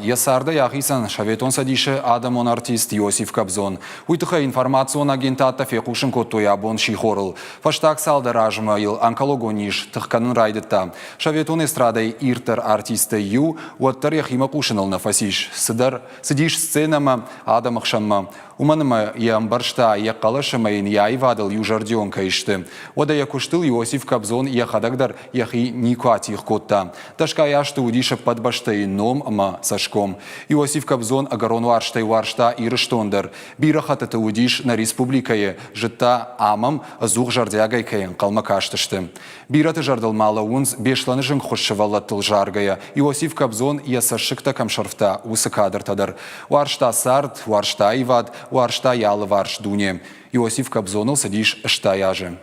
Йӕ цардӕй ахицӕн Советон Цӕдисы адӕмон артист Иосиф Кобзон. Уый тыххӕй информацион агентадтӕ фехъусын кодтой абон сихорыл. Фӕстаг цалдӕр азмӕ йыл онкологон низ тых кӕнын райдыдта. Советон эстрадӕйы ирддӕр артисттӕй иу уӕддӕр йӕхимӕ хъусыныл нӕ фӕцис. Цыдӕр цыдис сценӕмӕ, адӕмы хсӕнмӕ. Уымӕн ӕмӕ йӕ ӕмбӕрста, йӕ хъӕлӕс ӕмӕ йын йӕ аивадыл иузӕрдион кӕй сты. Уӕдӕ йӕ куыстыл Иосиф Кобзон йӕхӕдӕг дӕр йӕхи никуы атигъ кодта. Дӕсгай азты уыдис ӕппӕт бӕстӕйы ном ӕмӕ цӕсгом. Иосиф Кобзон ӕгӕрон уарзтӕй уарзта Ирыстон дӕр. Бирӕ хӕттыты уыдис нӕ республикӕйы, зыдта, ам ӕм ӕдзух зӕрдиагӕй кӕй ӕнхъӕлмӕ кастысты. Бирӕты зӕрдыл ма лӕууынц Беслӕны зынгхуыст сывӕллӕттыл заргӕйӕ, Иосиф Кобзон йӕ цӕссыгтӕ кӕм сӕрфта, уыцы кадртӕ дӕр. Уарзта цард, уарзта аивад, уарзта йӕ алыварс дуне. Иосиф Кобзоныл цыдис 80 азы.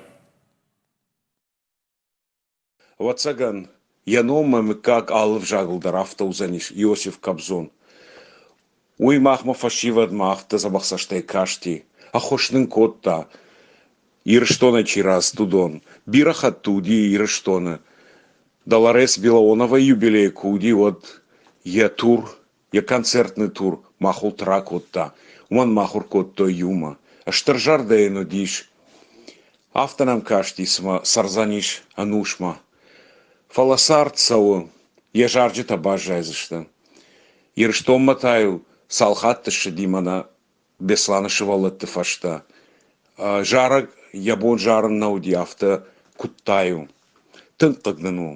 Ӕвӕццӕгӕн, йӕ номмӕ мыггаг алы взагыл дӕр афтӕ уыдзӕнис Иосиф Кобзон. Уый махмӕ фӕсивӕдмӕ афтӕ дзӕбӕх цӕстӕй касти, ӕххуыс нын кодта, Ирыстонӕй чи рацыд, уыдон. Бирӕ хатт уыди Ирыстоны. Долорес Белоновайы юбилей куы уыди, уӕд йӕ тур, йӕ концертный тур махуылты ракодта. Уымӕн махуыр кодтой иумӕ. Стыр зӕрдӕ йын уыдис. Афтӕ нӕм касти, цыма цӕрдзӕнис ӕнусмӕ. Фӕлӕ цард цӕуы, йӕ зарджытӕ баззайдзысты. Ирыстонмӕ та-иу цал хатты ссыди мӕнӕ Беслӕны сывӕллӕтты фӕстӕ. Зарӕг йӕ бон зарын нӕ уыди, афтӕ куыдта-иу. Тынг хъыг нын у.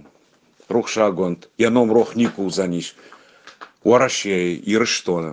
Рухсагонд, йӕ ном рох никуы уыдзӕнис Уӕрӕсейы, Ирыстоны.